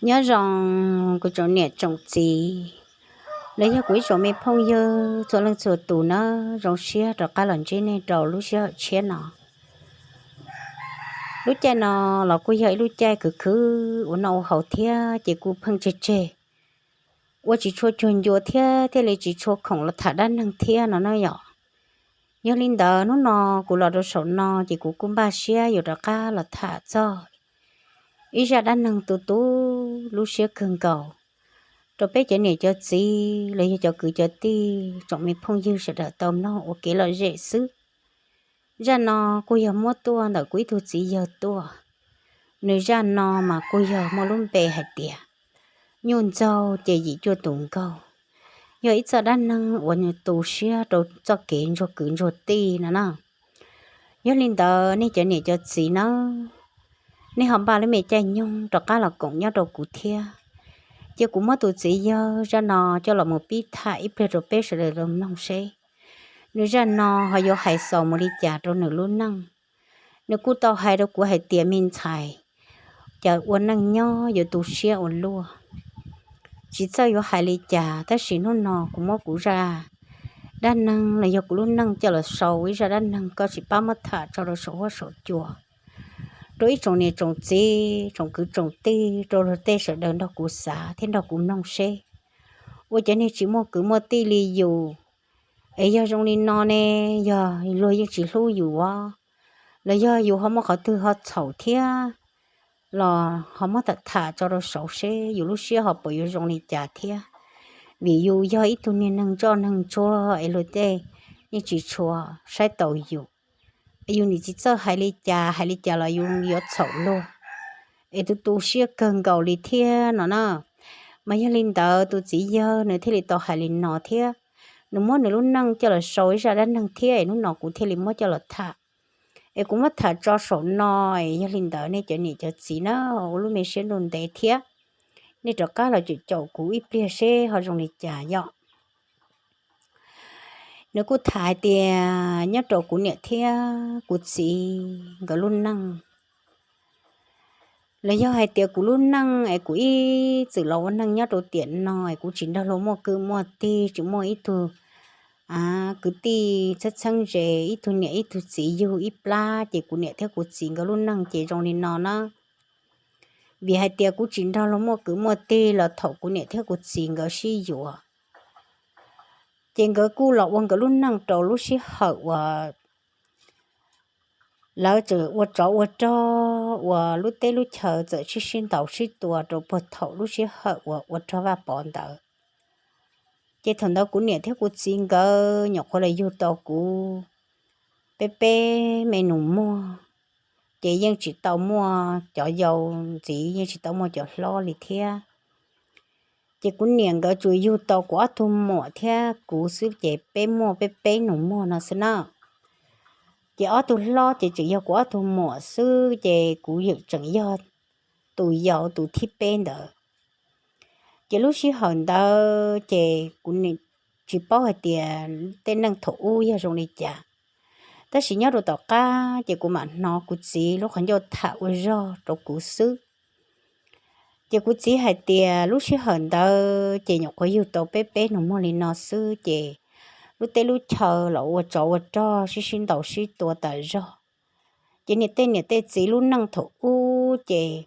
Nyob zoo kuv tsoom niam tsoom txiv, los yog kuv ib tsoom me phooj ywg txhua leej txhua tus nawb, zoo siab rov qab los ntsib nej rau lub sij hawm tshiab no. Lub caij no los kuj yog ib lub caij khwv khwv ua noj ua haus thiab ces kuj pheej tseg tseg, ua tsis tshua cuag ncua thiab thiaj li tsis tshua khoom los tham dab neeg thiab no na yom. Yog li ntawd hnub no kuv los rau saum no ces kuv kuj npaj siab yuav rov qab los tham txog ib zaj dab neeg tu tu lub siab kawg nkaus rau peb cov niam cov txiv los yog cov kwv cov tij tsoom me phooj ywg sawv daws tau mloog ua kev lom zem xwb. Zaj no kuj yog muab tuaj ntawm kuv ib tug txiv yawg tuaj. Nws zaj no mas kuj yog muaj lub npe hais tias nyuj ntxaug ces yim cuaj tus nkaug. Yog ib txoj dab neeg uas nws tu siab rau txoj kev ntsuag kwv ntsuag tij no na. Yog li ntawd nej cov niam cov txiv nawb, nej ho npaj lub me caij nyoog rov qab los koom nyob rau kuv thiab. Ces kuv muab tus txiv yawg zaj no coj los mus pib tham ib pliag rau peb sawv daws los mloog seb nws zaj no ho yuav hais xaus mus li cas rau nws lub neej. Nws kuj tau hais rau kuv hais tias me ntxhais, cas ua neej nyob yuav tu siab ua luaj. Tsis txawj yuav hais li cas tab sis hnub no kuv muab kuv zaj dab neeg los yog kuv lub neej coj los sau ib zaj dab neeg koj sim pab muab tham tso rau saum huab saum cua rau ib tsoom niam tsoom txiv tsoom kwv tsoom tij rau luag tej sawv daws nrog kuv xav thiab nrog kuv mloog seb ua cov niag tsis muaj kwv muaj tij li yus es yog zoo li no ne, yog luag yeej tsis hlub yus os, los yog yus ho muaj qhov twg ho txhaum thiab los ho muab tham tham tso rau saud seb yus lub siab ho puas yuav zoo li cas thiab. Vim yus yog ib tug niag neeg ntsoj neeg ntsuag es luag tej yeej tsis tshua saib taus yus, es yus nim tsis txawj hais li cas, hais li cas los yus yuav txhaum luag, es tu tu siab kawg nkaus li thiab no na. Mas yog li ntawd tus txiv yawg nws thiaj li tau hais li no thiab, nws muab nws lub neej coj los sau ib zaj dab neeg thiab es hnub no kuv thiaj li muab coj los tham. Es kuv muab tham tso saum no, es yog li ntawd nej cov niam cov txiv na, ua lub me siab ntuj ntev thiab, nej rov qab los caum caum kuv ib pliag seb ho zoo li cas yom. Nws kuj tham hais tias nyob rau kuv niam thiab kuv txiv nkawd lub neej, los yog hais tias kuv lub neej es kuv ib txwm los ua neej nyob rau tiam no es kuv tsis nrog luag muaj kwv muaj tij, tsis muaj ib tug kwv tij txheeb txheeb ze, ib tug niam ib tug txiv yug ib plab, ces kuv niam thiab kuv txiv nkawd lub neej ces zoo li no na. Vim hais tias kuv tsis nrog luag muaj kwv muaj tij los thaum kuv niam thiab kuv txiv nkawd sib yuav, ces nkawd kuj los ua nkawd lub neej rau lub sij hawm uas lawv tseem ua tsov ua rog, uas lub teb lub chaw txawm sib sib ntaus sib tua rau puag thaum lub sij hawm uas ua rog Vaj Pov ntawd. Ces thaum ntawd kuv niam thiab kuv txiv nkawd nyuam qhuav los yug tau kuv peb peb me nus muag, ces yeej tsis tau muaj cov yau ntxiv, yeej tsis tau muaj cov hlob li thiab. Ces kuv niam nkawd tsuas yug tau kuv ob tug muam thiab kuv xwb, ces peb muaj peb peb nus muag no xwb na. Ces ob tug hlob ces tseem yog kuv ob tug muam xwb, ces kuv yeej tseem yog tus yau tus thib peb ntawd. Ces lub sij hawm ntawd ces kuv tsis paub hais tias tej neej thaum ub yog zoo li cas, tab sis nyob rau tom qab ces kuv mam hnov kuv txiv lub qhov ncauj tham ua zog rau kuv xwb. Ces kuv txiv hais tias lub sij hawm ntawd ces nyuam qhuav yug tau peb peb nus muag li no xwb, ces lub teb lub chaw los ua tsov ua rog sib sib ntaus sib tua tas zog. Ces niam tej niam tej txiv lub neej thaum ub ces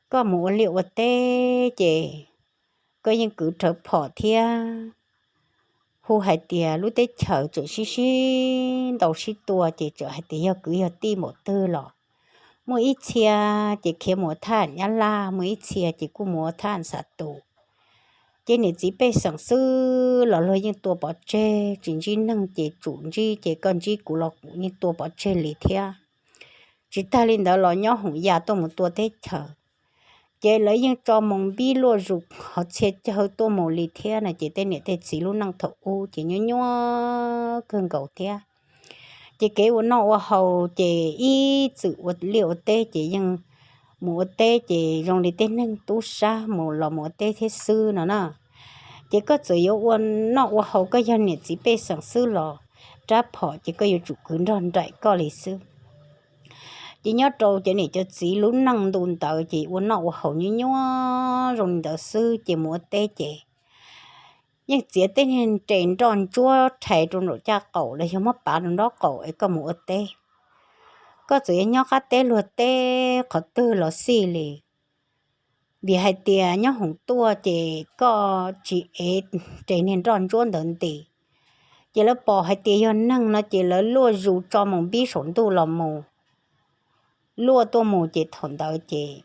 koj mus ua liaj ua teb ces koj yeej kwv rhawv phom thiab. Hu hais tias lub teb chaws tseem sib sib ntaus sib tua ces tseem hais tias yog kwv yog tij npaum twg los muaj ib txhia ces khiav mus ua thaj nyab laj, muaj ib txhia ces kuj mus ua thaj xav tus. Ces niam txiv pej xeem xwb los luag yeej tua pov tseg, tsis ntsib neeg ces tsum ntsib, ces koj ntsib kuv los kuv yeej tua pov tseg li thiab. Tsis tag li ntawd los nyob hoom ya tuaj mus tua teb chaws, ces lawv yeej tso moo npib luaj zus qhov txhia chaw tuaj mus li thiab no. Ces tej niam tej txiv lub neej thaum ub ces nyuaj nyuaj kawg nkaus thiab. Ces kev ua noj ua haus ces ib txwm ua liaj ua teb ces yeej mus ua teb ces zoo li tej neeg tub sab mus los mus ua teb thiab xwb no na. Ces koj txawm yuav ua noj ua haus koj yog niam txiv pej xeem xwb los rab phom ces koj yuav tsum kwv nrog nraim koj li xwb. Ces nyob rau cov niam cov txiv lub neej ntu ntawd ces ua noj ua haus nyuaj nyuaj zoo li ntawd xwb ces mus ua teb ces yeej txiav tej niag res nroj ntsuab rhais rau nraum caj qaum los yog muab pav rau nraub qaum es koj mus ua teb. Koj txawm yuav nyob qab teb luag teb qhov twg los xij li, vim hais tias nyob hoom tuaj ces koj tsis ev res niag nroj ntsuab ntawd nti, ces lawv pom hais tias yog neeg no ces lawv luaj zus tso mus npib saum ntuj los mus, luaj tuaj mus ces thaum ntawd ces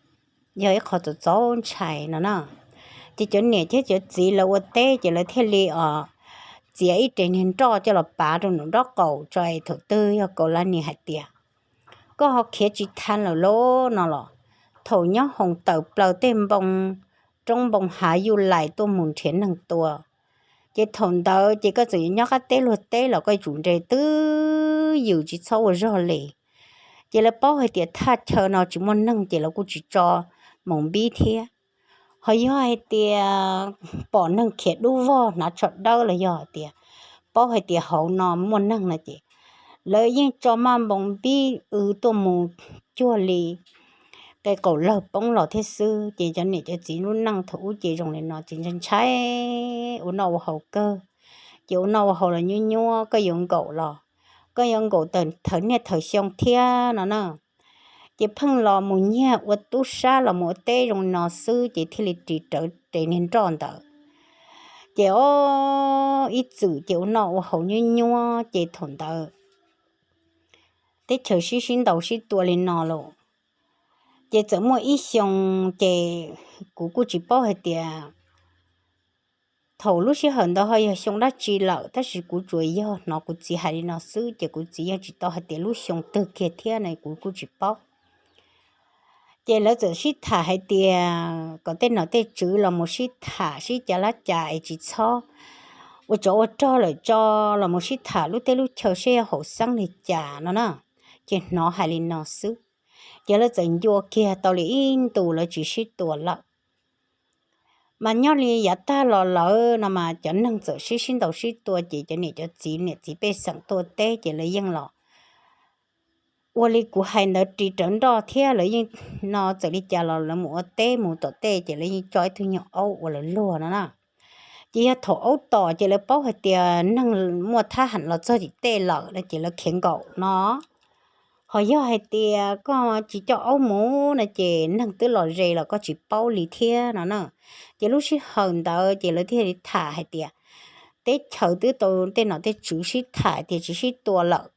yog ib qho txaus txaus ntshai no na. Ces cov niam thiab cov txiv lawv ua teb ces lawv thiaj li os txiav ib res niag nroj coj los pav rau nraum nraub qaum tso es thaum twg yog kaus la nis hais tias koj ho khiav tsis thaj lawm lauj no los, thaum nyob hoom tawm plaws tej npoo roob npoo hav yuj lais tuaj mus nrhiav neeg tua, ces thaum ntawd ces koj txawm yuav nyob qab teb luag teb los koj yuav tsum nres twb ywm tsis txhob ua zog li. Ces lawv paub hais tias thaj chaw no tsis muaj neeg ces lawv kuj tsis tso mus npib thiab. Ho yog hais tias pom neeg khiav dub vog hnav tsho dawb los yog hais tias paub hais tias hauv no muaj neeg no ces lawv yeej tso maj npoo npib w tuaj mus cuag li qe qaum lawg poob los thiab xwb. Ces cov niam cov txiv lub neej thaum ub ces zoo li no ces ntshai ntshai ua noj ua haus kawg. Ces ua noj ua haus los nyuaj nyuaj, koj yuav nkaum los koj yuav nkaum tawm thawm niaj thawm xyoo thiab no na. Ces pheej los mus nyiag ua tub sab los mus ua teb zoo li no xwb ces thiaj li ris rawv res niag nroj ntawd. Ces o ib txwm ces ua noj ua haus nyuaj nyuaj ces thaum ntawd teb chaws sib sib ntaus sib tua li no los, ces txawm muaj ib xyoo ces kuv kuj tsis paub hais tias thaum lub sij hawm ntawd ho yog xyoo dab tsi lawm, tab sis kuv tsuas yog hnov kuv txiv hais li no xwb ces kuv txiv yeej tsis tau hais tias lub xyoo twg kiag thiab no kuv kuj tsis paub. Ces lawv txawm sib tham hais tias kom tej nom tej tswv los mus sib tham sib cav lab cas es tsis txhob ua tsov ua rog lawm tso, los mus sib tham lub teb lub chaw seb yuav haum xeeb li cas no na. Ces hnov hais li no xwb, ces lawv txawm ncua kiag tau li ib ntus lawv tsis sib tua lawm. Mas nyob li yav tag los lawm no mas cov neeg txawm sib sib ntaus sib tua ces cov niam cov txiv niam txiv pej xeem tuaj teb ces lawv yeej los ua li kuv hais ntawd ris rawv nroj thiab lawv yeej no txawm li cas los lawv mus ua teb mus tom tej ces lawv yeej tso ib tug nyuag aub ua lawv luag no na. Ces yog thaum aub tom ces lawv paub hais tias neeg muaj thab ham los txog tim tej lawm no ces lawv khiav nkaum no. Ho yog hais tias koj tsis coj aub mus no ces neeg twb los ze los koj tsis paub li thiab no na. Ces lub sij hawm ntawd ces lawv thiaj li tham hais tias teb chaws twb tau tej nom tej tswv sib tham tias tsis sib tua lawm,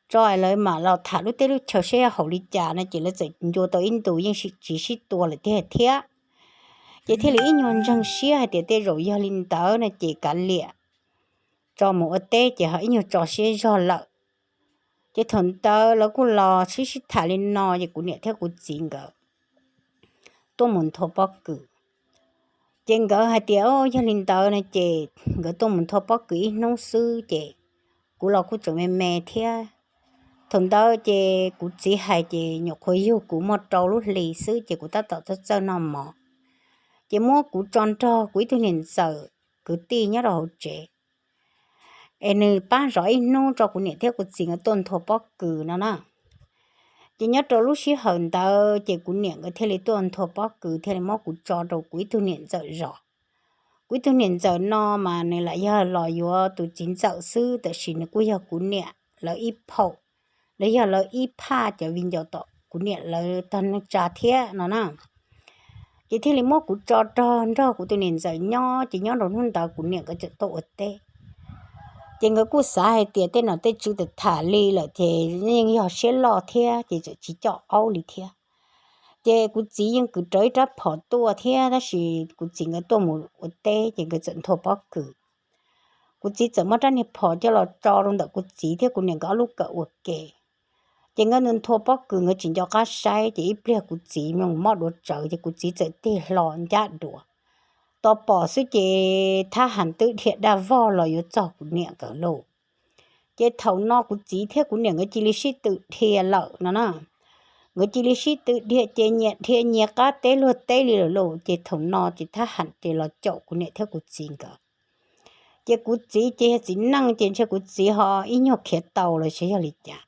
tso lawv mam los tham lub teb lub chaw seb haum li cas no ces lawv txawm ncua tau ib ntus yeej tsis sib tua lawm tiag thiab. Ces thiaj li ib nyuag ntseeg siab hais tias tej zaum yog li ntawd no ces kav liam, tso mus ua teb ces ho ib nyuag tso siab zog lawm. Ces thaum ntawd lawv kuj los sib sib tham li no ces kuv niam thiab kuv txiv nkawd tuaj mus nthua pob kws. Ces nkawd hais tias o yog li ntawd no ces nkawd tuaj mus nthua pob kws ib hnub xwb ces kuv los kuj tseem me me thiab. Thaum ntawd ces kuv txiv hais ces nyuam qhuav yug kuv muaj rau lub hli xwb ces kuv tab tom txawj txawj noj mov, ces muab kuv tso nrog kuv ib tug niam ntxawm kwv tij nyob rau hauv tsev es nws pab zov ib hnub tso kuv niam thiab kuv txiv nkawd tuaj nthua pob kws no na. Ces nyob rau lub sij hawm ntawd ces kuv niam nkawd thiaj li tuaj nthua pob kws thiaj li muab kuv tso rau kuv ib tug niam ntxawm zov. Kuv ib tug niam ntxawm no mas nws lam yog los yuav tus txiv ntxawm xwb tab sis nws kuj yog kuv niam lawv ib phaum, los yog lawv ib phaj cov viv ncaus tom kuv niam lawv tog neej tsa thiab no na. Ces thiaj li muab kuv tso rog nrog kuv tus niam ntxawm nyob ces nyob rau hnub ntawd kuv niam nkawd txawm tuaj ua teb. Ces nkawd kuj xav hais tias tej nom tej tswv tham tham li lawm ces yeej yog siab loj thiab ces txawm tsis coj aub li thiab. Ces kuv txiv yeej kwv rawv ib rab phom tuaj thiab tab sis kuv txiv nkawd tuaj mus ua teb ces nkawd txawm nthua pob kws. Kuv txiv txawm muab rab niag phom coj los tso rau ntawm kuv txiv thiab kuv niam nkawd ob lub kawm ua ke. Ces nkawd nthua pob kws nkawd tsis nco qab saib ces ib pliag kuv txiv mob duav tsawv ces kuv txiv txawm tig hlo ncab duav. Tos pom xwb ces thab ham twb dhia daj vog los yuav txog kuv niam nkawd lauj. Ces thaum no kuv txiv thiab kuv niam nkawd cia li sib tw dhia lawm no na. Nkawd cia li sib tw dhia ces nyias dhia nyias qab teb luag teb li lawm lauj ces thaum no ces thab ham ces los caum kuv niam thiab kuv txiv nkawd. Ces kuv txiv ces yog txiv neej ces ntshe kuv txiv ho ib nyuag khiav tau los xyov yog li cas.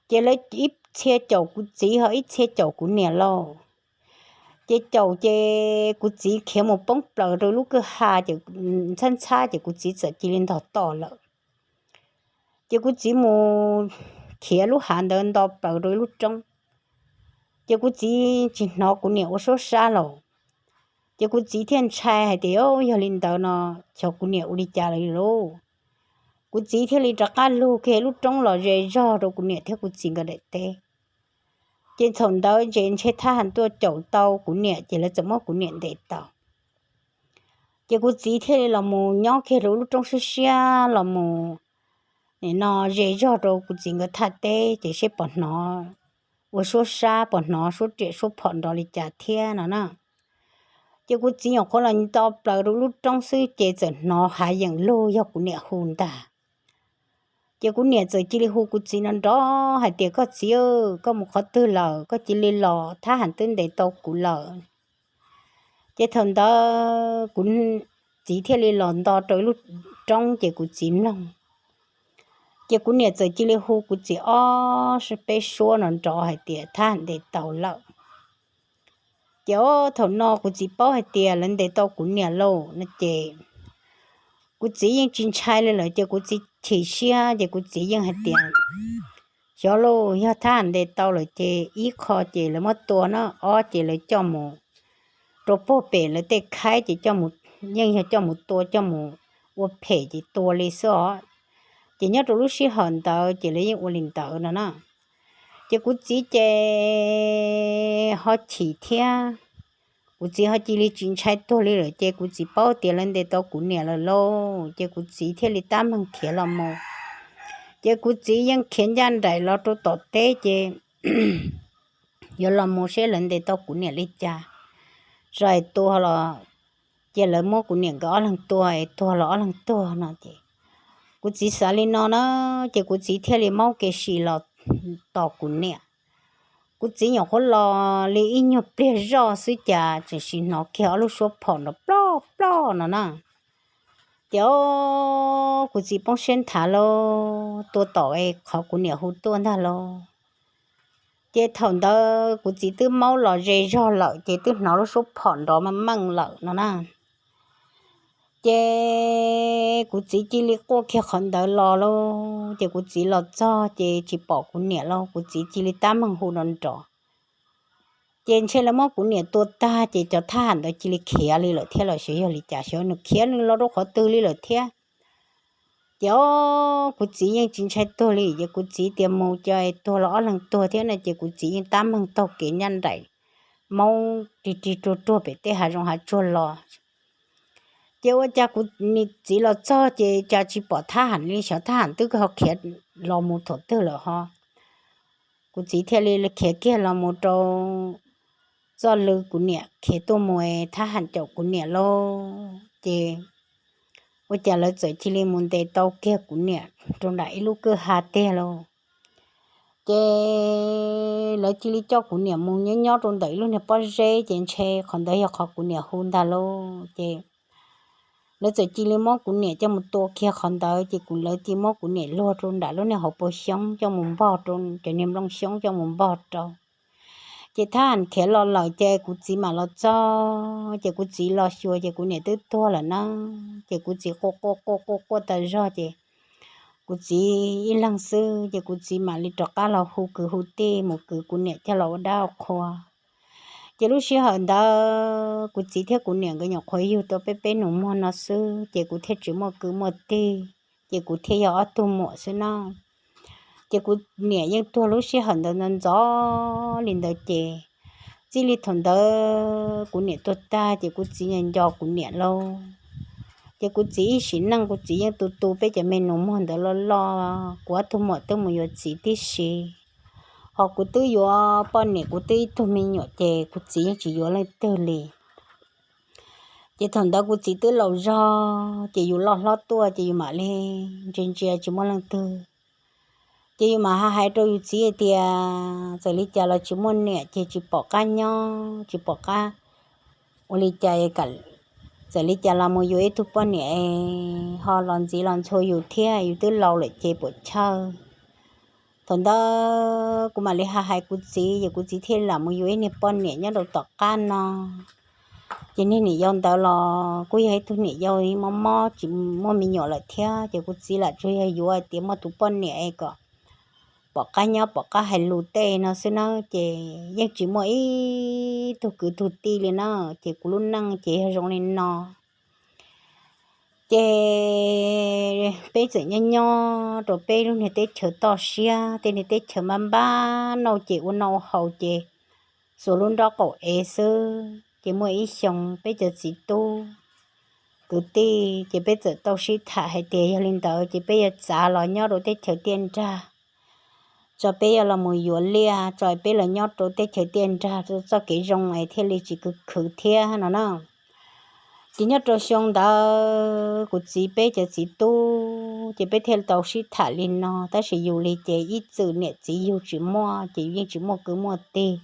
Ces lawv ib txhia caum kuv txiv ho ib txhia caum kuv niam lauj. Ces caum ces kuv txiv khiav mus poob plaws rau lub kwj ha ces ntxhab ntxhab ces kuv txiv txawm cia li ntog tom lawm. Ces kuv txiv mus khiav lub hav ntawd nto plaws rau ib lub roob. Ces kuv txiv tsis hnov kuv niam ua suab sab los. Ces kuv txiv thiaj ntshai hais tias, Yog li ntawd no, xyov kuv niam ua li cas lawm lauj. Kuv txiv thiaj li rov qab lug kiag lub roob los ze zog rau kuv niam thiab kuv txiv nkawd daim teb. Ces thaum ntawd ces ntshe thab ham tuaj caum tau kuv niam ces lawv txawm muab kuv niam ntes tau. Ces kuv txiv thiaj li los mus nyob kiag rau lub roob siab siab los mus, nim no ze zog rau kuv txiv nkawd thaj teb ces seb pom hnov ua suab sab, pom hnov suab riam suab phom nrov li cas thiab no na. Ces kuv txiv nyuam qhuav los nto plaws rau lub roob xwb ces txawm hnov hav yeem lug yog kuv niam hu ntag. Ces kuv niam txawm cia li hu kuv txiv nrov nrov hais tias, Koj txiv, koj mus qhov twg lawm? Koj cia li los, thab ham twb ntes tau kuv lawm. Ces thaum ntawd kuv txiv thiaj li los nto rau ib lub roob ces kuv txiv mloog. Ces kuv niam txawm cia li hu kuv txiv ob peb suab nrov nrov hais tias thab ham ntes tau lawm. Ces ob thaum no kuv txiv paub hais tias lawv ntes tau kuv niam lauj no ces kuv txiv yeej tsis ntshai li lawm ces kuv txiv chim siab ces kuv txiv yeej hais tias, Xyov lauj, yog thab ham ntes tau lawm ces ib qho ces lawv muab tua na, ob ces lawv coj mus rau puag pem lawv tej khaib ces yeej yog coj mus tua coj mus ua phem ces tua li xwb os. Ces nyob rau lub sij hawm ntawd ces lawv yeej ua li ntawd no na. Ces kuv txiv ces ho chim thiab, kuv txiv ho cia li tsis ntshai tuag li lawm ces kuv txiv paub tias lawv ntes tau kuv niam lawm lauj ces kuv txiv thiaj li tab meeg khiav los mus. Ces kuv txiv yeej khiav ncaj nraim los rau tom teb ces yuav los mus seb lawv ntes tau kuv niam li cas, zos es tua los, ces lawv muab kuv niam nkawd ob leeg tua es tuag los ob leeg tuag no ces kuv txiv xav li no na, ces kuv txiv thiaj li maub kev sim los tos kuv niam. Kuv txiv nyuam qhuav los li ib nyuag pliag zoj xwb cas tseem sim hnov kiag ob lub suab phom nrov ploj ploj no na. Ces kuv txiv poob siab nthav lauj, tua tom es qhov kuv niam hu tuaj ntag lauj. Ces thaum ntawd kuv txiv twb maub los ze zog lawm ces twb hnov lub suab phom nrov meej meej lawm no na. Ces kuv txiv cia li quaj kiag qhov ntawd los lauj, ces kuv txiv los txog ces tsis pom kuv niam lauj, kuv txiv cia li tab meeg hu nrov nrov. Ces ntshe lawv muab kuv niam tua tag ces cov thab ham ntawd cia li khiav li lawm thiab los xyov yog li cas, xyov nws khiav nws los rau qhov twg li lawm thiab. Ces kuv txiv yeej tsis ntshai tuag li, ces kuv txiv tias mus ces tuag los ob leeg tuag thiab no ces kuv txiv yeej tab meeg taug kev ncaj nraim maub rig rig ruag ruag pem tej hav zoov hav tsuag los. Ces ua cas kuv txiv los txog ces cas tsis pom thab ham li, xyov thab ham twb ho khiav los mus thaum twg lawm ho. Kuv txiv thiaj li khiav kiag los mus rau txoj lw kuv niam khiav tuaj mus es thab ham caum kuv niam lauj. Ces ua cas lawv txawm cia li mus ntes tau kiag kuv niam rau nram ib lub kwj ha tiag lauj. Ces lawv cia li coj kuv niam mus nyob nyob rau ntawm ib lub niag pob zeb ces ntshe qhov ntawd yog qhov kuv niam hu ntag lauj. Ces lawv txawm cia li muab kuv niam coj mus tua kiag qhov ntawd ces kuv lawv cia muab kuv niam luag rau nram lub niag hauv paus xyoob coj mus npog rau, cov niag nplooj xyoob coj mus npog rau. Ces thab ham khiav los lawm ces kuv txiv mam los txog ces kuv txiv los xyuas ces kuv niam twb tuag lawm na. Ces kuv txiv quaj quaj quaj quaj quaj tas zog ces kuv txiv ib leeg xwb ces kuv txiv mam li rov qab los hu kwv hu tij mus kwv kuv niam coj los ua dab ua qhua. Ces lub sij hawm ntawd kuv txiv thiab kuv niam nkawd nyuam qhuav yug tau peb peb nus muag no xwb ces kuv thiaj tsis muaj kwv muaj tij, ces kuv thiaj yog ob tug muam xwb no. Ces kuv niam yeej tuag lub sij hawm ntawd ntxov ntxov li ntawd ces txij li thaum ntawd kuv niam tuag tag ces kuv txiv nco nco kuv niam lauj. Ces kuv txiv ib sim neej kuv txiv yeej tu tu peb cov me nus muag ntawd loj loj, kuv ob tug muam twb mus yuav txiv tib si, ho kuv twb yuav poj niam kuv twb ib tug me nyuam ces kuv txiv yeej tsis yuav leej twg li. Ces thaum ntawd kuv txiv twb laus zog ces yus loj hlob tuaj ces yus mam li ntsia ntsia tsis muaj leej twg. Ces yus mam hais hais rau yus txiv hais tias txawm li cas los tsis muaj niam ces tsis pom qab nyob, tsis pom qab ua li cas, txawm li cas los mus yuav ib tug poj niam es ho los ntxiv los ntxhua yus thiab, yus twb laus lawm ces puam chawj. Thaum ntawd kuv mam li hais hais kuv txiv, ces kuv txiv thiaj lam mus yuav ib niag poj niam nyob rau tom qab no. Ces niag niam yau ntawd los kuj yog ib tug niam yau mob mob tsis muaj me nyuam lawm thiab, ces kuv txiv lam tsuas yog yuav hais tias muaj tus poj niam es kom pom qab nyob pom qab hais lus tej no xwb na. Ces yeej tsis muaj ib tug kwv tug tij li na. Ces kuv lub neej ces yog zoo li no. Ces peb txawm nyob nyob rau peb lub niag teb chaws toj siab, tej niag teb chaws npab npab nauj ces ua noj ua haus ces xuas lub nrob qaum ev xwb. Ces muaj ib xyoo peb cov txiv tub kwv tij ces peb txawm tau sib tham hais tias yog li ntawd ces peb yuav txav los nyob rau teb chaws tiaj nrag, tso peb yuav los mus yuav liaj, tso peb los nyob rau teb chaws tiaj nrag, txoj kev zoo es thiaj li tsis khwv khwv thiab no na. Ces nyob rau xyoo ntawd kuv txiv peb cov txiv tub ces peb thiaj tau sib tham li no, tab sis yus li ces ib txwm niam txiv yug tsis muaj ces yus yeej tsis muaj kwv muaj tij.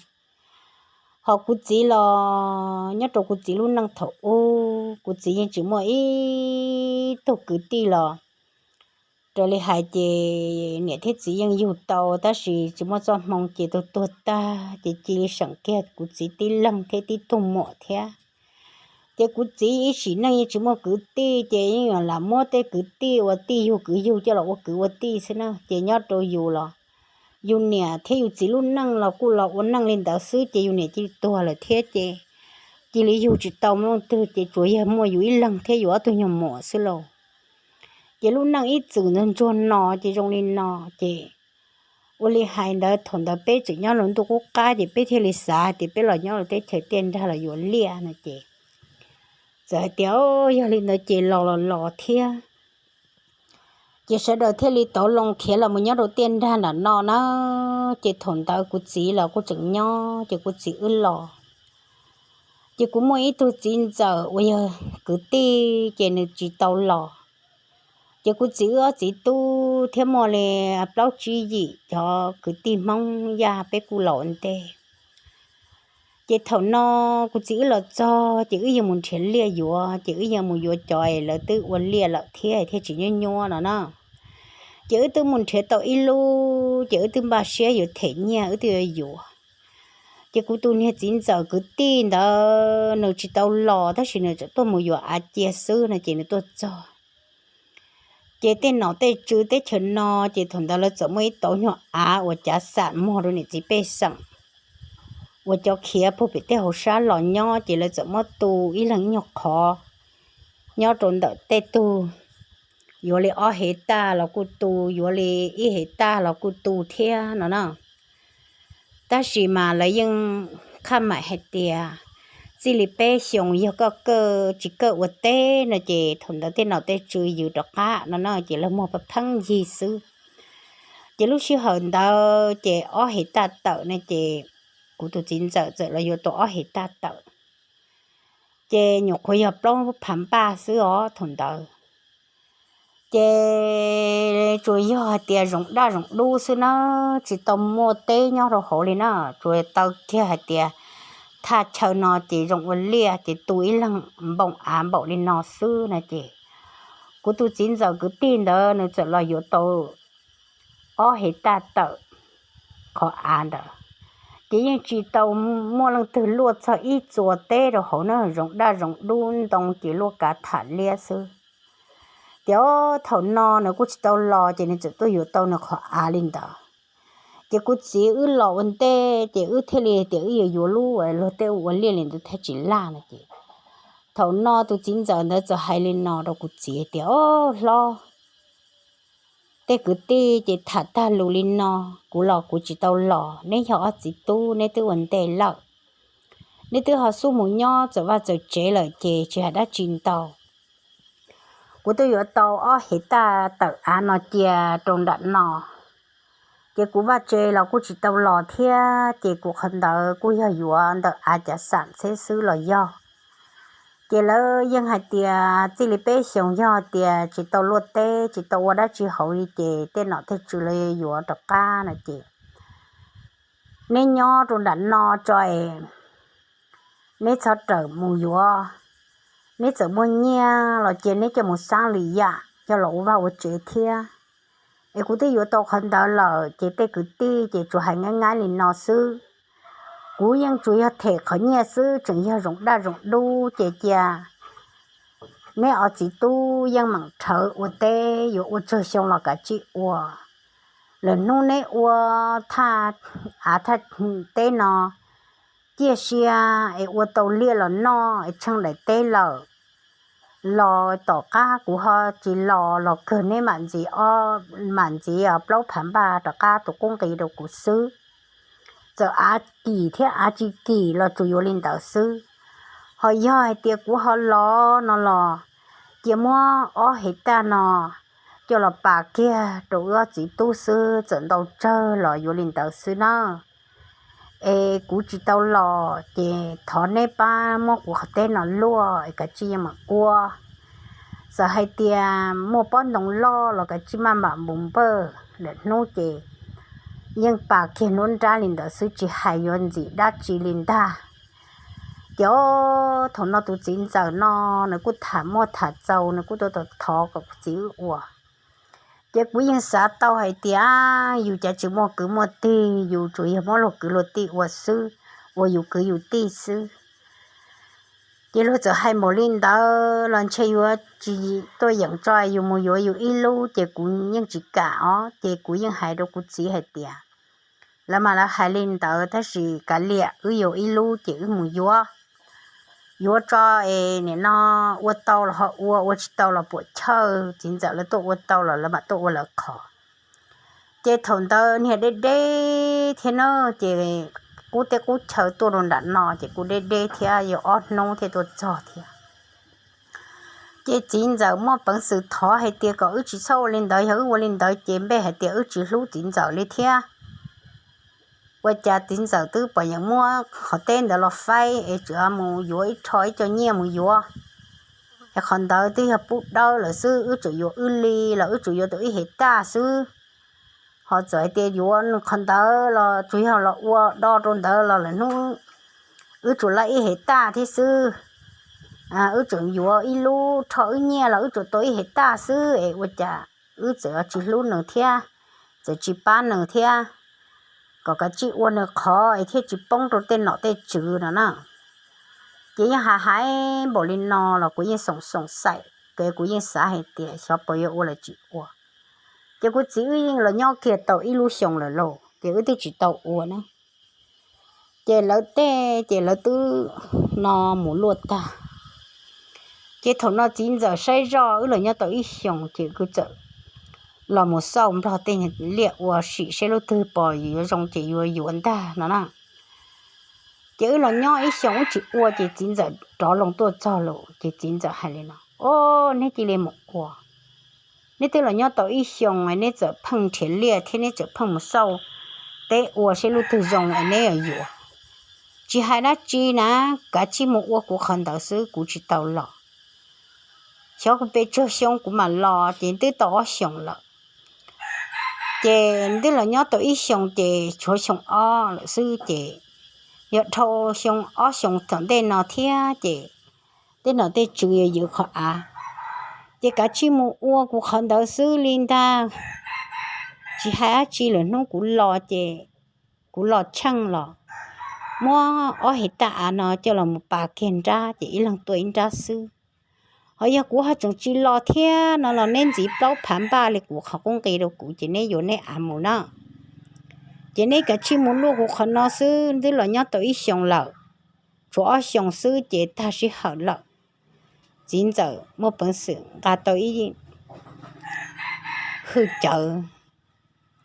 Ho kuv txiv los nyob rau kuv txiv lub neej thaum ub, kuv txiv yeej tsis muaj ib tug kwv tij los raws li hais ces niam thiab txiv yeej yug tau, tab sis tsis muaj txoj hmoo ces tuag tuag tag, ces cia li seem kiag kuv txiv tib leeg thiab tib tug muam thiab. Ces kuv txiv ib sim neej yeej tsis muaj kwv tij, ces yeej yuav lam muab tej kwv tij ua tij yug kwv yug coj los ua kwv ua tij xwb na. Ces nyob rau yus los yus niam thiab yus txiv lub neej los kuj los ua neej li ntawd xwb, ces yus niam cia li tuag lawm thiab ces cia li yug tsis tau leej twg, ces tsuas yog muaj yus ib leeg thiab yus ob tug nyuag muam xwb lauj. Ces lub neej ib txwm ntsuag ntsuag no ces zoo li no. Ces ua li hais ntawd thaum ntawd peb tseem nyob rau ntuj qub qab ces peb thiaj li xav tias peb los nyob rau teb chaws tiaj nrag los yuav liaj no ces txawm hais tias yog li ntawd ces los los los thiab. Ces sawv daws thiaj li tov loo khiav los mus nyob rau tiaj nrag nram no na. Ces thaum ntawd kuv txiv los kuj tseem nyob, ces kuv txiv wb los. Ces kuv muaj ib tug txiv ntxawm uas yog kwv tij ces nws tsis tau los. Ces kuv txiv wb ob txiv tub thiab muaj li plaub tsib yim cov kwv tij Hmoob Yaj peb kuj los ua ntej. Ces thaum no kuv txiv wb los txog ces wb yuav mus nrhiav liaj yuav, ces wb yuav mus yuav cov es lawv twb ua liaj lawm thiab thiaj tsis nyuab nyuab no na. Ces wb twb mus nrhiav tau ib lub, ces wb twb npaj siab yuav them nyiaj wb twb yuav yuav. Ces kuv tus niag txiv ntxawm kwv tij ntawd nws tsis tau los tab sis nws tseem tuaj mus yuav av cia xwb no ces nws tuaj txog. Ces tej nom tej tswv teb chaws no ces thaum ntawd lawv txawm muaj ib tauv nyuag av uas cav xam muag rau niam txiv pej xeem uas cov khiav puag pem tej hauv sab los nyob ces lawv txawm muab tu ib leeg ib nyuag qhov nyob rau ntawm tej tug. Yuav li ob hev taj los kuj tu, yuav li ib hev taj los kuj tu thiab no na. Tab sis mas lawv yeej khaj maim hais tias txij li peb xyoos yog koj kawj tsis kawj ua teb no ces thaum ntawd tej nom tej tswv yws rov qab no na ces lawv muag pheej yig xwb. Ces lub sij hawm ntawd ces ob hev taj tawm ne ces kuv tus txiv ntxawm txawm los yuav tau ob hev taj tawm. Ces nyuam qhuav yog plaub phav npaj xwb os thaum ntawd. Ces tsuas yog hais tias zoov daj zoov dub xwb na, tsis tau muaj teb nyob rau hauv li na, tsuas tau kiag hais tias thaj chaw no ces zoo ua liaj ces tu ib leeg npoo av npaum li no xwb na ces kuv tus txiv ntxawm kwv tij ntawd nws txawm los yuav tau ob hev taj tawm qhov av ntawd. Ces yeej tsis tau muaj leej twg luaj txog ib txua teb rau hauv na, zoov daj zoov dub ntoo ces luaj kav tham liab xwb. Ces thaum no nws kuj tsis tau los ces nws txawm tuaj yuav tau nws qhov av li ntawd. Ces kuv txiv wb los ua ntej ces wb thiaj li tias wb yuav yuav lub luag tej ua liaj li ntawd thiaj tsis laj no ces thaum no tus txiv ntxawm ntawd txawm hais li no rau kuv txiv tias, Au hlob, tej kwv tij ces tham tag lus li no, kuv los kuv tsis tau los, neb yog ob txiv tub neb twb ua ntej lawm, neb twb ho xub mus nyob txawm vaj txawm tsev lawm ces tsis hais dab tsi ntau. Kuv twb yuav tau ob hev taj tawm av no cia rau nram no, ces kuv vaj tse los kuj tsis tau los thiab ces kuv qhov ntawd kuj yog yuav ntawm av cav xam txheb xwb los yog. Ces lawv yeej hais tias txij li peb xyoos yog tias tsis tau luaj teb tsis tau ua dab tsi hauv li ces tej nom tej tswv lawv yuav rov qab no ces neb nyob rau nram no tso es neb txhob rawm mus yuav, neb txawm muaj nyiaj los cia neb coj mus xab li yam coj los ua vaj ua tsev thiab. es kuv twb yuav tau qhov ntawd lawm ces tej kwv tij ces tsuas hais nqaij nqaij li no xwb. Kuv yeej tsuas yog them qhov nyiaj xwb, tseem yog zoo daj zoo dub ces cia neb ob txiv tub yeej meem rhawv ua teb, yuav ua tsawg xyoo los kav tsij ua. Lwm hnub neb ua thaj av thaj teb no ciaj sia es ua tau liaj los noj es tsheej daim teb lawm los tom qab kuv ho tsis los los kawg neb mam ntxiv, mam ntxiv plaub phav npaj rov qab tus qub nqi rau kuv xwb. Txawm av kim thiab av tsis kim los tsuas yuav li ntawd xwb. Ho yog hais tias kuv ho los no los cia muab ob hais taj no coj los pas kiag rau wb ob txiv tub xwb, txawm ntau tsawg los yuav li ntawd xwb na. Es kuv tsis tau los ces thov neb pab muab kuv qhov teb no luaj es kav tsij yeej mam ua. Txawm hais tias muaj pob ntoo loj los kav tsij maj mam npus npawj, lwm hnub ces yeej pas kiag nruab nrab li ntawd xwb, tsis hais yuav ntxim dab tsi li ntag. Ces thaum no tus txiv ntxawm no nws kuj tham muaj tham txaus, nws kuj tuaj thov kom kuv txiv wb ua. Ces kuv yeej xav tau hais tias yus cas tsis muaj kwv muaj tij, yus tsuas yog muab luag kwv luag tij ua xwb, ua yus kwv yus tij xwb. Ces luag txawm hais npaum li ntawd los ntshe yuav tsis tuaj yeem tso yus mus yuav yus ib lub, ces kuv yeej tsis kam os, ces kuv yeej hais rau kuv txiv hais tias lawv mas lawv hais li ntawd tab sis kav liam, wb yuav ib lub ces wb mus yuav. Yuav tso es nim no ua tau los ho ua, ua tsis tau los puam chawj, txiv ntxawm lawv tuaj ua tau los lawv mam tuaj ua lawv qhov. Ces thaum ntawd niag deb deb thiab na, ces qub teb qub chaw tuaj rau nram no ces kuj deb deb thiab, yog ob hnub thiaj tuaj txog thiab. Ces txiv ntxawm muaj peev xwm thov hais tias kom wb tsis txhob ua li ntawd, yog wb ua li ntawd ces npej hais tias wb tsis hlub txiv ntxawm li thiab. Ua cas txiv ntxawm twb pom yeem muab qhov teb ntawd los faib es tseem mus yuav ib rho ib co nyiaj mus yuav, es qhov ntawd twb yog pub dawb lawm xwb, wb tseem yuav wb li los wb tseem yuav tau ib hais taj xwb. Ho txawm hais tias yuav nws qhov ntawd los tsuas yog los ua do rau ntawd los lawm hnub wb tsuas laib ib hais taj thiab xwb. Wb tseem yuav ib lub rho wb nyiaj los wb tsuas tau ib hais taj xwb es ua cas wb txawm tsis hlub nws thiab, txawm tsis pab nws thiab, kom kav tsij ua nws qhov es thiaj tsis poob rau tej nom tej tswv no na. Ces yeej hais hais npaum li no los kuv yeej xoom xoom xaim, ces kuv yeej xav hais tias xyov puas yuav ua los tsis ua. Ces kuv txiv wb yeej los nyob kiag tau ib lub xyoos lawm lauj, ces wb twb tsis tau ua na. Ces lawv tej ces lawv twb no mus luaj tag. Ces thaum no txiv ntxawm saib zoj wb los nyob tau ib xyoos ces kuv txawm los mus xauj nplog tej liaj ua sim seb lub twg pom yuav zoo ces yuav yuav ntag no na. Ces wb los nyob ib xyoos wb tsis ua ces txiv ntxawm rov loo tuaj txog lawm ces txiv ntxawm hais li no, O, neb cia li mus ua. Neb twb los nyob tau ib xyoos es neb txawm pheej nrhiav liaj thiab neb txawm pheej mus xauj teb ua seb lub twg zoo es neb yuav yuav. Tsis hais dab tsi na, kav tsij mus ua kuv qhov ntawd xwb, kuv tsis tau los. Xyov kuv pes tsawg xyoo kuv mam los, ces twb tau ob xyoos lawm. Ces twb los nyob tau ib xyoos ces tshuav xyoo ob lawm xwb ces yog dhau xyoo ob xyoos tom ntej no thiab ces tej nom tej tswv yuav ywv qhov av. Ces kav tsij mus ua kuv qhov ntawd xwb li ntag. Tsis hais dab tsi, lwm hnub kuv los ces kuv los tsheej los muab ob hais taj av no coj los mus pas kiag nrab ces ib leeg tuaj ib nrab xwb. Ho yog kuv ho tseem tsis los thiab no los neb ntxiv plaub phav npaj li kuv qhov qub nqi rau kuv ces neb yuav neb av mus na. Ces neb kav tsij mus luaj kuv qhov no xwb, twb los nyob tau ib xyoos lawm, tshuav ob xyoos xwb ces tag sij hawm lawm. Txiv ntxawm muaj peev xwm nqa tau ib hwj cawv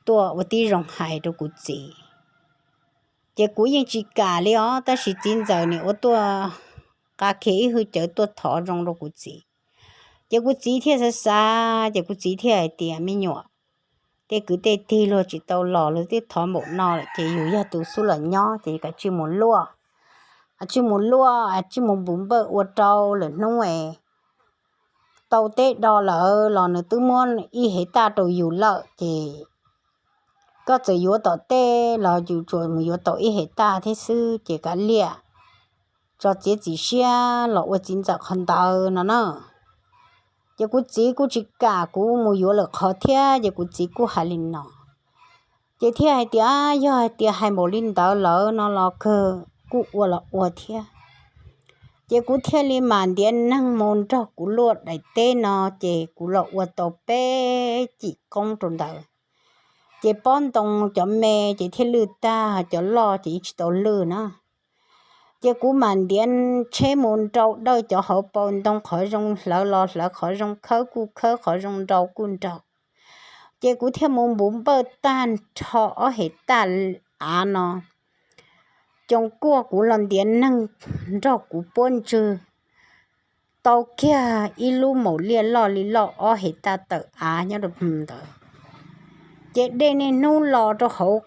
tuaj ua tib zoo hais rau kuv txiv. Ces kuv yeej tsis kam li os, tab sis txiv ntxawm nim ua tuaj nqa kiag ib hwj cawv tuaj thov zoo rau kuv txiv. Ces kuv txiv thiaj xav xav, ces kuv txiv thiaj hais tias, Me nyuam, tej kwv tej tij luag tsis tau los luag twb thov npaum no lawm ces yus yog tus xub los nyob ces kav tsij mus luaj, kav tsij mus luaj, kav tsij mus npus npawj ua rau lwm hnub es tau teb do lawm los nws twb muab ib hev taj rau yus lawm ces koj txawm yuav tom tej los yus tsuas mus yuav tau ib hev taj thiab xwb ces kav liam, tso txiav txim siab los ua txiv ntxawm qhov ntawd no na. Ces kuv txiv kuj tsis kam kuv mus yuav lawm qhov thiab, ces kuv txiv kuj hais li no. Ces thiaj hais tias, yog hais tias hais npaum li ntawd lawm no los kawg kuj ua los ua thiab. Ces kuv thiaj li mam ntiav neeg mus nrog kuv luaj daim teb no, ces kuv los ua tau peb cim qoob rau ntawd. Ces pob ntoo cov me ces thiaj lwj tag, cov loj ces yeej tsis tau lwj na. Ces kuv mam ntiav tsheb mus nrau dawj cov hauv paus ntoo, qhov zoo hlawv los hlawv, qhov zoo khawb kuj khawb, qhov zoo nrau kuj nrau. Ces kuv thiaj mus npuv npawj tag nrho ob hem taj av no. Coos kuaj kuv los ntiav neeg nrog kuv puab ntswg tau kiag ib lub maum liaj loj li loj ob hem taj tawm av nyob rau ntawd. Ces dej niaj hnub los rau hauv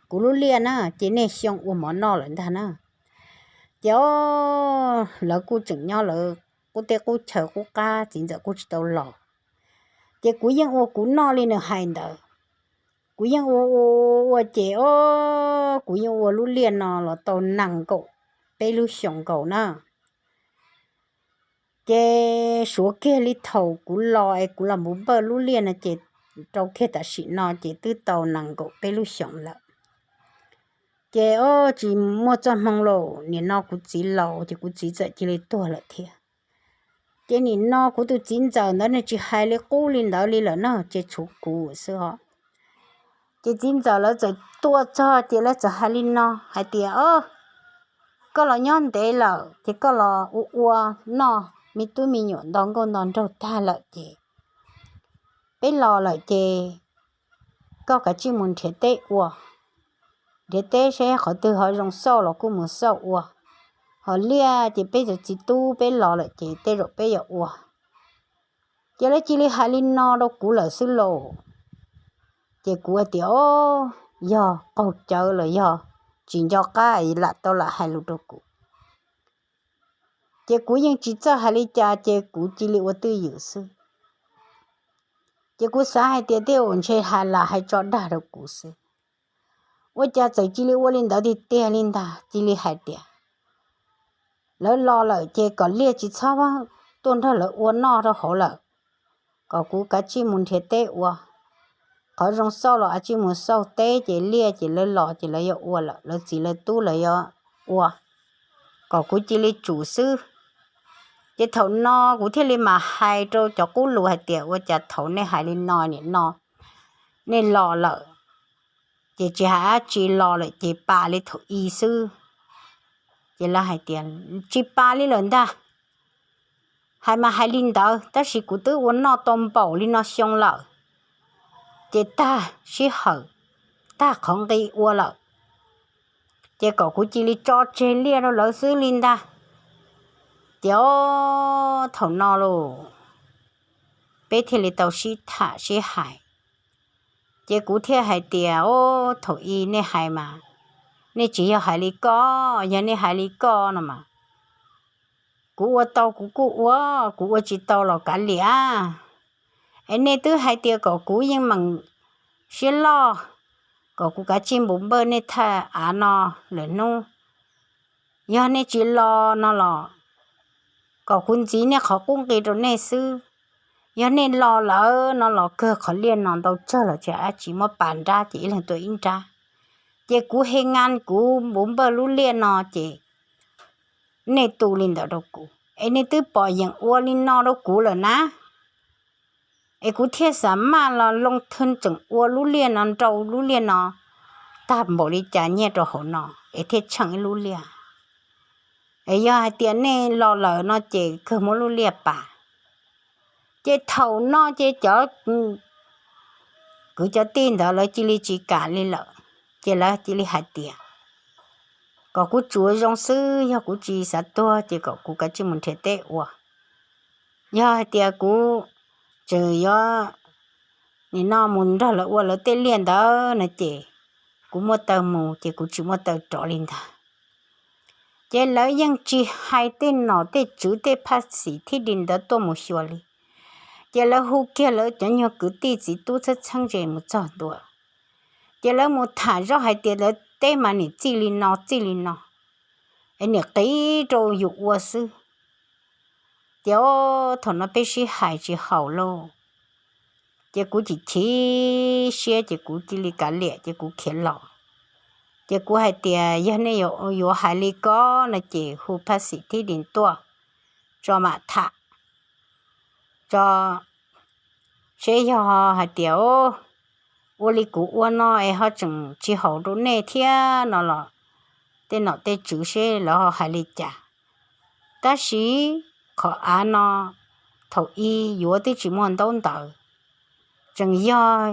kuv lub liaj na, ces niaj xyoo ua mov noj lawm ntag na. Ces o, lawv kuj tseem nyob lawv qub teb qub chaw qub qab, txiv ntxawm kuj tsis tau los. Ces kuv yeej ua kuv noj li nws hais ntawd. Kuv yeej ua ua ua ces o, kuv yeej ua lub liaj no los tau nees nkaum peb lub xyoos nkaus na. Ces suav kiag li thaum kuv los es kuv los npuv npawj lub liaj no ces rau kiag tam sim no ces twb tau nees nkaum peb lub xyoos lawm. Ces o, tsis muaj txoj hmoo lawm, nim no kuv txiv laus ces kuv txiv txawm cia li tuag lawm thiab. Ces nim no kuv tus txiv ntxawm ntawd nws tsis hais li qub li ntawd li lawm na, ces tshuav kuv xwb os. Ces txiv ntxawm lawv txawm tuaj txog ces lawv txawm hais li no hais tias, o, koj los nyob ntev lawm ces koj los ua ua noj, me tub me nyuam nto nkauj nto nraug tag lawm ces peb los lawm ces koj kav tsij mus nrhiav teb ua, nrhiav teb seb qhov twg ho zoo xauj los kuj mus xauj ua. Ho liaj ces peb cov txiv tub peb los lawm ces tej zaum peb yuav ua. Ces lawv cia li hais li no rau kuv lawm xwb lauj. Ces kuv hais tias, o, yog qaug cawv los yog tsis nco qab lam tau lam hais lus rau kuv. Ces kuv yeej tsis txawj hais li cas ces kuv cia li ua twj ywm xwb. Ces kuv xav hais tias tej zaum ntshe hais lam hais tso dag rau kuv xwb. Ua cas txawm cia li ua li ntawd tiag tiag li ntag, cia li hais tias lawv los lawm ces kom liaj tsis txhob tuaj nrog lawv ua noj rau hauv lawm, kom kuv kav tsij mus nrhiav teb ua. Qhov zoo xauj los kav tsij mus xauj teb ces liaj ces lawv los ces lawv yuav ua lawm, lawv txiv lawv tub lawv yuav ua, kom kuv cia li tsum xwb. Ces thaum no kuv thiaj li mam hais rau cov qub lus hais tias ua cas thaum nej hais li no nim no nej los lawm ces tsis hais dab tsi, los lawm ces pas li thaum i xwb. Ces lawv hais tias tsis pas li lawm ntag. Hais mas hais li ntawd tab sis kuv twb ua noj tau npaum li no xyoo lawm, ces tag sij hawm, tag qhov nqi ua lawm, ces kom kuv cia li tso tseg liaj rau lawv xwb li ntag. Ces o, thaum no los peb thiaj li tau sib tham sib hais. Ces kuv thiaj hais tias, o, thaum i nej hais mas nej tsis yog hais li koj, yog nej hais li koj no mas kuv ua tau kuv kuj ua, kuv ua tsis tau los kav liam. Es nej twb hais tias kom kuv yeej meem siab loj, kom kuv kav tsij npuv npawj nej thaj av no lawm hnub. Yog nej tsis los no los kom kuv ntxiv nej qhov qub nqi rau nej xwb. Yog nej los lawm no los kawg qhov liaj no ntau tsawg los tsis hais dab tsi, muab pas nrab ces ib leeg tua ib nrab. Ces kuv he nqa kuv npuv npawj lub liaj no ces nej tu li ntawd rau kuv es nej twb pom yeem ua li no rau kuv lawm na. Es kuv thiaj xav maj los loo thwj tseem ua lub liaj no, nrau lub liaj no tag npaum li cas nyiaj rau hauv no es thiaj tsheej ib lub liaj. Es yog hais tias nej los lawm no ces kawg muab lub liaj pas. Ces thaum no ces cov kwv cov tij ntawd lawv cia li tsis kam li lawm, ces lawv cia li hais tias kom kuv tsuav zoo xwb, yog kuv tsis xav tuag ces kom kuv kav tsij mus nrhiav teb ua. Yog hais tias kuv tseem yuav nim no mus nrog lawv ua lawv tej liaj ntawd no ces kuv muaj taw mus ces kuv tsis muaj taw rov li ntag. Ces lawv yeej tsis hais tej nom tej tswv tej phaj xim thib di ntawd tuaj mus xyuas li. Ces lawv hu kiag lawv cov nyuag kwv tij txiv tub txheeb txheeb ze mus txog ntua. Ces lawv mus tham zoj hais tias lawv teb mas nim txij li no txij li no, es nim qiv rau yus ua xwb. Ces o, thaum no peb sib hais tsis haum lauj, ces kuv chim chim siab ces kuv cia li kav liam ces kuv khiav los. Ces kuv hais tias yog nej yuav hais li ko no ces hu phaj xim thib dis tuaj tso mam tham tso, seb yog hais tias ua li kuv ua no es ho tseem tsis haum rau nej thiab no los tej nom tej tswv seb lawv ho hais li cas. Tab sis qhov av no thaum ub yuav twb tsis muaj ntaub ntawv, tseem yog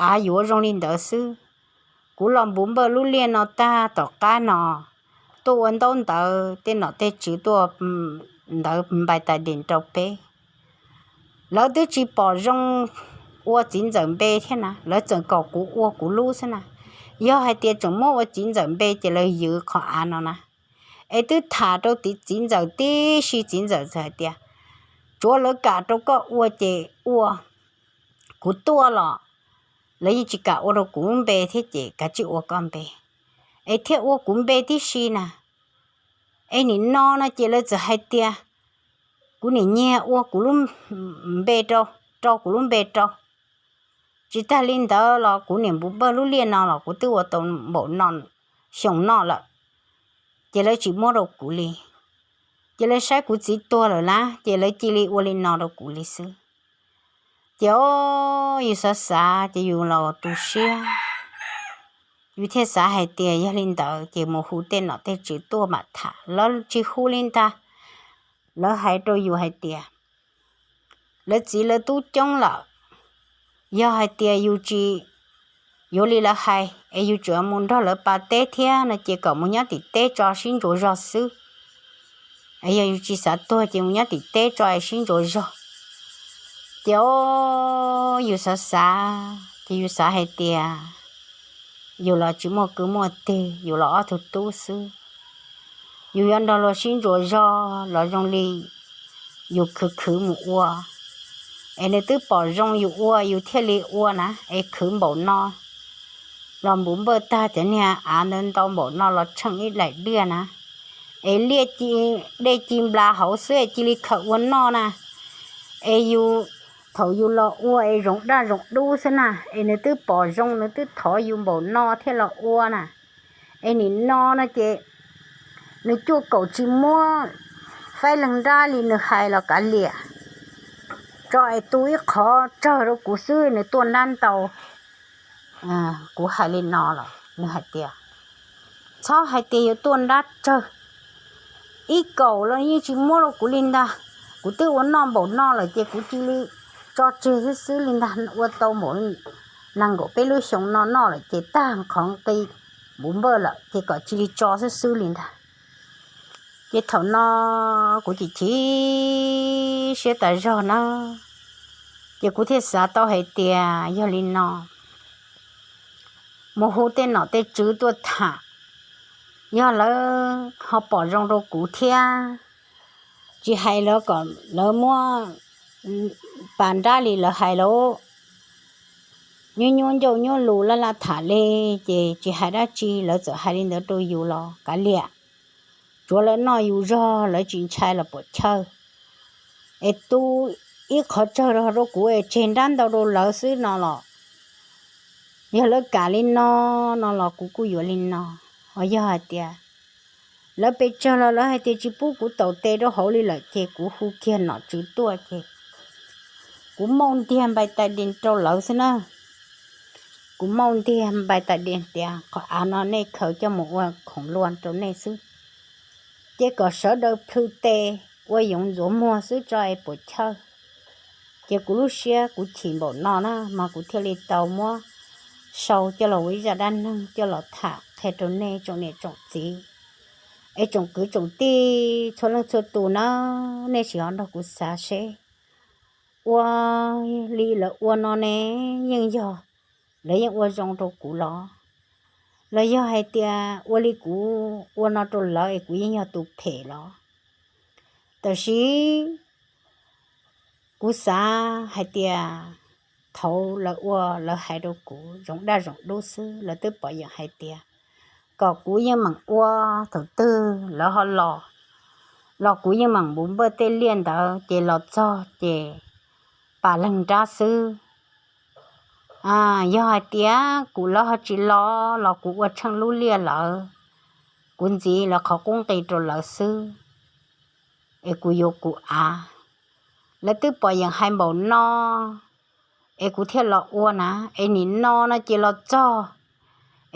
av yuav zoo li ntawd xwb. Kuv los npuv npawj lub liaj no tag tom qab no tuaj ua ntaub ntawv, tej nom tej tswv tuaj ntawv npai tais des rau peb. Lawv twb tsis pom zoo ua txiv ntxawm npe thiab na, lawv txawm kom kuv ua kuv lub xwb na. Yog hais tias tseem muab ua txiv ntxawm npe ces lawv ywv qhov av no na. Es twb tham rau txiv ntxawm tib si, txiv ntxawm txawm hais tias tsuav lawv kam rau koj ua ces ua, kuv tuaj los lawv yeej tsis kam ua rau kuv lub npe thiab ces kav tsij ua koj npe, es thiaj ua kuv npe tib si na. Es nim no no ces lawv txawm hais tias kuv niam nyiag ua kuv lub npe rau, rau kuv lub npe rau. Tsis tag li ntawd los kuv niam npuv npawj lub liaj no los kuv twb ua tau npaum no xyoo no lawm, ces lawv tsis muab rau kuv li. Ces lawv saib kuv txiv tuag lawm na, ces lawv cia li ua li no rau kuv li xwb. Ces o, yus xav xav ces yus los tu siab, yus thiaj xav hais tias yog li ntawd ces mus hu tej nom tej tswv tuaj mam tham. Lawv tsis hu li ntag, lawv hais rau yus hais tias lawv txiv lawv tub coob lawm, yog hais tias yus tsis yuav li lawv hais es yus tseem mus nrog lawv pas teb thiab no ces kom mus nyob tim teb tso sib ntsuas zog xwb. Yog yus tsis xav tuag ces mus nyob tim teb tso es sib ntsuas zog. Ces o, yus xav xav ces yus xav hais tias yus los tsis muaj kwv muaj tij, yus los ob tug tub xwb, yus yuav nrog luag sib ntsuas zog los zoo li yus khwv khwv mus ua, es nws twb pom zoo yus ua yus thiaj li ua na, es khwv npaum no los npuv npawj tag cov niag av ntawd ntau npaum no los tsheej ib daim diaj na, es liaj dej ci nplas hauv xwb es cia li khaws ua noj na. Es yus, thaum yus los ua es zoov daj zoov dub xwb na, es nws twb pom zoo nws twb thov yus npaum no thiaj los ua na. Es nim no no ces nws cuaj kaum tsis muab faib leeg nrab li nws hais los kav liam, tso es tu ib qhov tsawg rau kuv xwb nws tuaj nrab ntau. Kuv hais li no los nws hais tias txhob hais tias yuav tuaj nrab tsawg, ib kaum los yeej tsis muab rau kuv li ntag. Kuv twb ua noj npaum no lawm ces kuv cia li tso tseg xwb xwb li ntag, ua tau npaum nees nkaum peb lub xyoo no noj lawm ces tag qhov nqi npuv npawj lawm ces kom cia li tso xwb xwb li ntag. Ces thaum no kuv chim chim siab tas zog na, ces kuv thiaj xav tau hais tias yog li no mus hu tej nom tej tswv tuaj tham, yog lawv ho pom zoo rau kuv thiab, tsis hais lawv kom lawv muab pas nrab li lawv hais lauj, nyuab nyuab ncauj nyuab lus laj laj tham li, ces tsis hais dab tsi lawv txawm hais li ntawd rau yus los kav liam, tsuav lawv noj yus zog lawv tsis ntshai los puam chawj. Es tu ib qhov tsawg rau kuv es tseg nrab ntau rau lawv xwb no los, yog lawv kam li no no los kuv kuj yuav li no. Ho yog hais tias lawv pes tsawg los lawv hais tias tsis pub kuv taus tes rau hauv li lawm ces kuv hu kiag nom tswv tuaj ces kuv mauj ntiag npai tais di rau lawv xwb na. Kuv mauj ntiag npai tais di tias qhov av no nej khaws coj mus ua khoom luaj rau nej xwb, ces kom sawv daws plhws tes ua yoov ntxuav muag xwb tso es puas chawj. Ces kuv lub siab kuv chim npaum no na mas kuv thiaj li tau muab sau coj los ua ib zaj dab neeg coj los tham qhia rau nej tsoom niam tsoom txiv, es tsoom kwv tsoom tij txhua leej txhua tus na, nej sim ho nrog kuv xav seb ua li lawv ua no ne, yeej yog lawv yeej ua zoo rau kuv los, los yog hais tias ua li kuv ua no rau lawv es kuv yeej yog tus phem los? Tab sis kuv xav hais tias thaum lawv ua lawv hais rau kuv zoov daj zoov dub xwb, lawv twb pom yeem hais tias kom kuv yeej meem ua, thaum twg lawv ho los los kuv yeej meem npuv npawj tej liaj ntawd ces los txog ces pas leeg nrab xwb. Yog hais tias kuv lawv ho tsis los los kuv ua tsheej lub liaj lawm, kuv ntxiv lawv qhov qub nqi rau lawv xwb, es kuv yuav kuv av. Lawv twb pom yeem hais npaum no, es kuv thiaj los ua na, es nim no no ces los txog,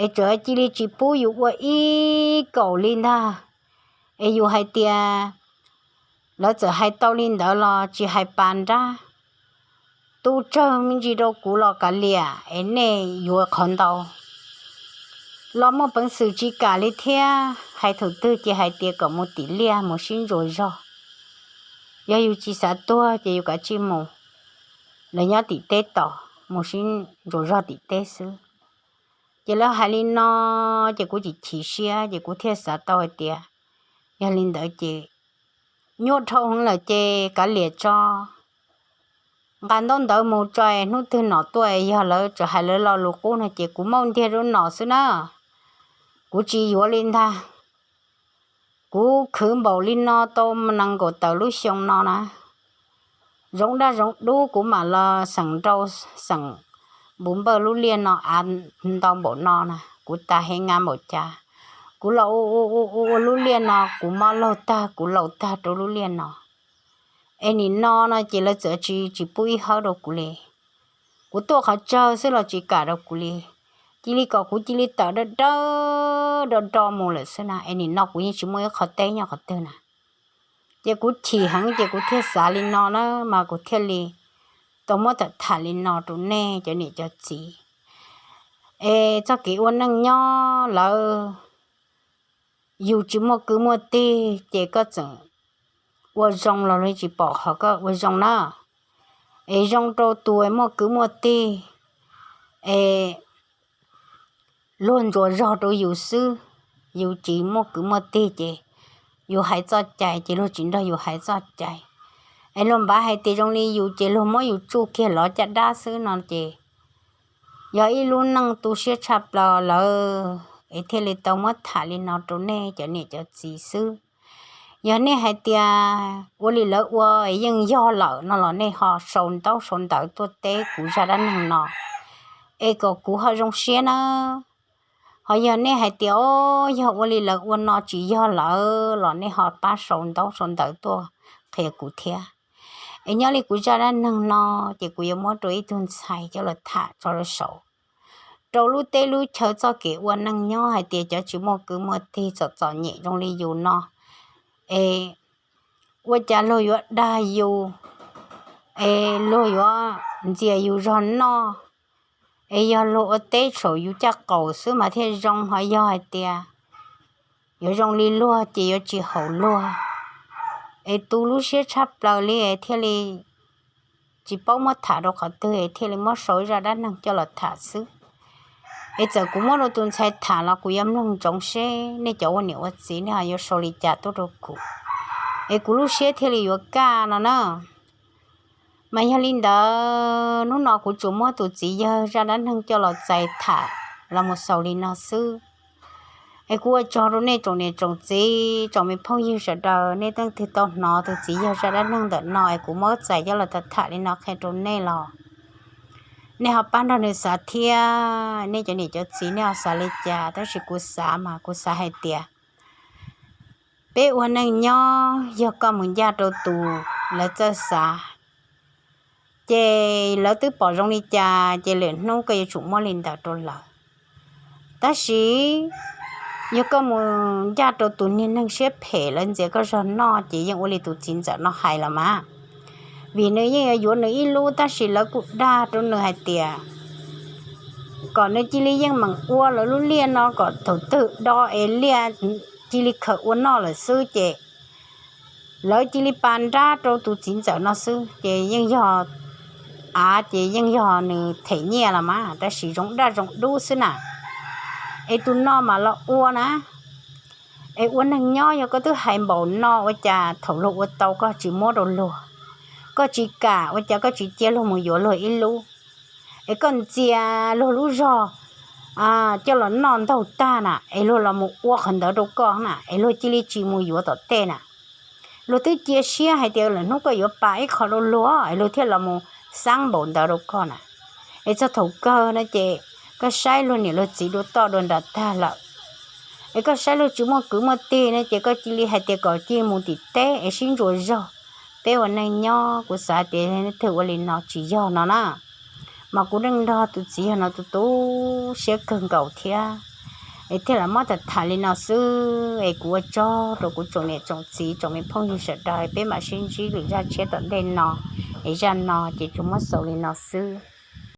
es tseem cia li tsis pub yus ua ib kaum li ntag. Es yus hais tias lawv txawm hais tau li ntawd los tsis hais pas nrab, tu tsawg me ntsis rau kuv los kav liam, es nej yuav qhov ntau los muaj peev xwm tsis kam li thiab. Hais thaum twg ces hais tias kom mus tim liaj mus sib ntsuas zog, yog yus tsis xav tuag ces yus kav tsij mus, lawv nyob tim teb tos, mus sib ntsuas zog tim teb xwb. Ces lawv hais li no ces kuv chim chim siab ces kuv thiaj xav tau hais tias yog li ntawd ces nyuaj dhau heev lawm ces kav liam tso, nqa ntaub ntawv mus tso, hnub twg nom tuaj yog lawv tseem hais lawv lo lus qub no ces kuv muab ntiag rau nom xwb na, kuv tsis yuav li ntag. Kuv khwv npaum li no tau nees nkaum tawm lub xyoo no na, zoov daj zoov dub kuv mam los xeem nrau, xeem npuv npawj lub liaj no av ntau npaum no na, kuv tas heev npaum cas. Kuv los ua ua ua ua lub liaj no kuv mob laug tag kuv laus tag rau lub liaj no. Es nim no no ces lawv txawm tsis tsis pub ib hawb rau kuv li. Kuv tuaj qhov tsawg xwb los tsis kam rau kuv li, cia li kom kuv cia li tawm dawb dawb do do mus lawm xwb na, es nim no kuv yeej tsis muaj ib qho teb nyob qhov twg na. Ces kuv chim heev ces kuv thiaj xav li no na, mas kuv thiaj li tau muab tham tham li no rau nej cov niam cov txiv. Es txoj kev ua neej nyob lawm, yus tsis muaj kwv muaj tij ces koj txawm ua zoo los luag tsis pom qhov koj ua zoo na. Es zoo rau tus muaj kwv muaj tij, es luag ntsuas zog rau yus xwb, yus tsis muaj kwv muaj tij ces yus hais txoj cai ces luag tsis nrog yus hais txoj cai. Es luag npav hais tias zoo li yus ces luag muab yus tsuj kiag lov caj dab xwb no ces yog ib lub neej tu siab tshaj plaws lawm, es thiaj li tau muab tham li no rau nej cov niam cov txiv xwb. Yog nej hais tias ua li lawv ua es yeej yog lawm no los nej ho sau ntaub sau ntawv tuaj teb kuv zaj dab neeg no, es kom kuv ho zoo siab na. Ho yog nej hais tias o, yog ua li lawv ua no tsis yog lawm los nej ho pab sau ntaub sau ntawv tuaj qhia kuv thiab. Es nyob li kuv zaj dab neeg no ces kuv yuav muab rau ib tug ntxhais coj los tham tso rau saud, rau lub teb lub chaw txoj kev ua neej nyob hais tias cov tsis muaj kwv muaj tij txom txom nyem zoo li yus no, es ua cas luag yuav dag yus, es luag yuav ntxias yus zog noj, es yog luag ua teb saum yus caj qaum xwb mas thiaj zoo, ho yog hais tias yuav zoo li luag ces yuav tsis haum luag. Es tu lub siab tshaj plaws li es thiaj li tsis paub muab tham rau qhov twg es thiaj li muab sau ib zaj dab neeg coj los tham xwb. Es txawm kuv muab rau tus ntxhais tham los kuv yuav mloog ntsoov seb nej cov ua niam ua txiv nej ho yuav sau li cas tuaj rau kuv, es kuv lub siab thiaj li yuav kaj no na. Mas yog li ntawd hnub no kuv tsuas muab tus txiv yawg zaj dab neeg coj los txais tham los mus xaus li no xwb. Es kuv ua tsaug rau nej tsoom niam tsoom txiv tsoom me phooj ywg sawv daws, nej leej twg tau hnov tus txiv yawg zaj dab neeg ntawm no es kuv muab txais coj los tham tham li no qhia rau nej los nej ho pab nrog nws xav thiab. Nej cov niam cov txiv nej ho xav li cas, tab sis kuv xav mas kuv xav hais tias peb ua neej nyob yog koj mus ncaj rau tus lawv txawj xav, ces lawv twb pom zoo li cas ces lwm hnub koj yuav tsum muab li ntawd rau lawv. Tab sis yog koj mus ncaj rau tus niag neeg siab phem lawv ntxias koj zog noj ces yeej ua li tus txiv ntxawm no hais los mas, vim nws yeej yuav yuav nws ib lub tab sis lawv kuj dag rau nws hais tias kom nws cia li yeej meem ua lawv lub liaj no kom thaum twg do es liaj cia li khaws ua noj lawm xwb ces lawv cia li pas nrab rau tus txiv ntxawm no xwb ces yeej yog av ces yeej yog nws them nyiaj los mas, tab sis zoo daj zoo dub xwb na. Es tus no mas los ua na. Es ua neeg nyob yog koj twb hais npaum no ua cas thaum luag ua tau koj tsis muab rau luag, koj tsis kam ua cas koj tsis cia luag mus yuav luag ib lub, es koj ntxias luag lub zog coj los noj ntaug tag na es luag los mus ua qhov ntawd rau koj na es luag cia li tsis mus yuav tom tej na. luag twb cia siab hais tias lwm hnub koj yuav pam ib qho dua luag es luag thiaj los mus xab npaum ntawd rau koj na. Es txog thaum kawg no ces koj saib luag niam luag txiv dua toj dua nram tag lawm, es koj saib luag tsis muaj kwv muaj tij no ces koj cia li hais tias kom cia mus tim teb es sib ntsuas zog, peb ua neej nyob. Kuv xav tias leej twg ua li no tsis yog no na. Mas kuv yeej nrog tus txiv yog no tus tu siab kawg nkaus thiab, es thiaj li muab tham tham li no xwb. Es kuv ua tsaug rau kuv tsoom niam tsoom txiv tsoom me phooj ywg sawv daws, peb mam sib ntsib lwm zaj tshiab tom ntej no. Es zaj no ces tsuas muab xaus li no xwb.